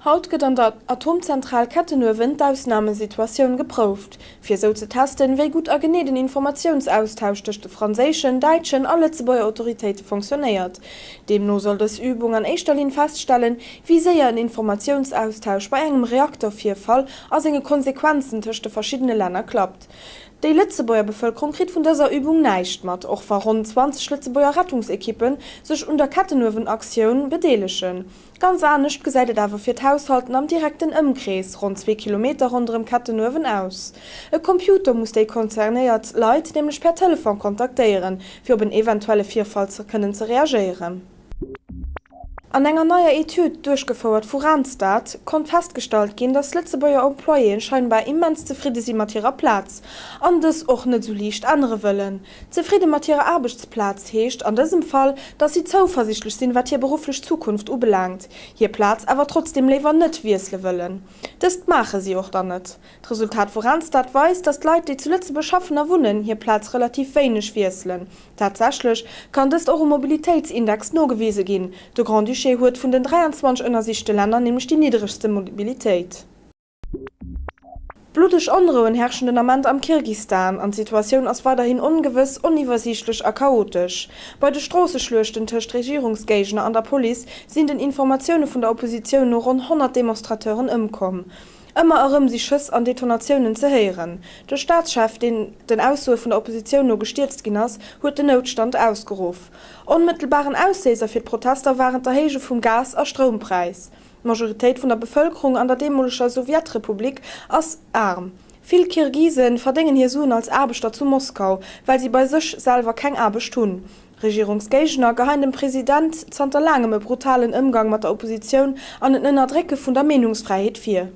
Haut gëtt an der Atomzentral Kettenuewen d'Ausnamesituatioun geprouft, fir esou ze testen, wéi gutt a genee den Informatiounsaustausch tëscht de franséischen, däitschen a Lëtzebuerger Autoritéite fonctionnéiert. Deemno soll dës Übung an éischter Linn feststellen, wéi séier en Informatiounsaustausch bei engem Reaktervirfall a senge Konsequenzen tëscht de verschiddene Länner klappt. Déi Lëtzebuerger Bevëlkerung kritt vun dëser Übung näischt mat, och wa ronn 20 Lëtzebuerger Rettungsekippen sech un der Kettenuewen-Aktioun bedeelegen. Ganz anescht gesäit et awer fir d'Haushalten am direkten Ëmkrees, ronn zwee Kilometer ronderëm Kettenuewen, aus. E Computer muss déi concernéiert Leit nämlech per Telefon kontaktéieren, fir op en eventuelle Virfall ze kënnen ze reagéieren. An enger neier Etüd, duerchgefouert vu Randstad, konnt festgestallt ginn, dass Lëtzebuerger Employéen scheinbar immens zefridde si mat hirer Plaz an dës och net esou liicht ännere wëllen. Zefridde mat hirer Aarbechtsplaz heescht an dësem Fall, dass si zouversichtlech sinn, wat hir berufflech Zukunft ubelaangt, hir Plaz awer trotzdeem léiwer net wiessele wëllen. Dëst maache si och dann net. D'Resultat vu Randstad weist, dass d'Leit, déi zu Lëtzebuerg schaffen a wunnen, hir Plaz relativ wéineg wiesselen. Tatsächlech kann dëst och um Mobilitéitsindex nogewise ginn, De Grand-Duché huet vun den 23 ënnersichte Länner nämlech déi niddregste Mobilitéit. Bluddeg Onrouen herrschen den Ament am Kirgistan an d'Situatioun ass weiderhin ongewëss, oniwwersiichtlech a chaotesch. Bei de Stroosseschluechten tëscht Regierungsgéigner an der Police sinn den Informatioune vun der Oppositioun no ronn 100 Demonstrateuren ëmkomm. Ëmmer erëm si Schëss an Detonatiounen ze héieren. De Staatschef, deen den Aussoe vun der Oppositioun no gestierzt ginn ass, huet den Noutstand ausgeruff. Onmëttelbaren Ausléiser fir d'Protester waren d'Erhéije vum Gas a Stroumpräis. D'Majoritéit vun der Bevëlkerung an der deemoleger Sowjetrepublik ass aarm. Vill Kirgise verdéngen hir Suen als Aarbechter zu Moskau, well si bei sech selwer keng Aarbecht hunn. Regierungsgéigner geheien dem President zanter laangem e brutalen Ëmgang mat der Oppositioun an en Ënnerdrécke vun der Meenungsfräiheet vir.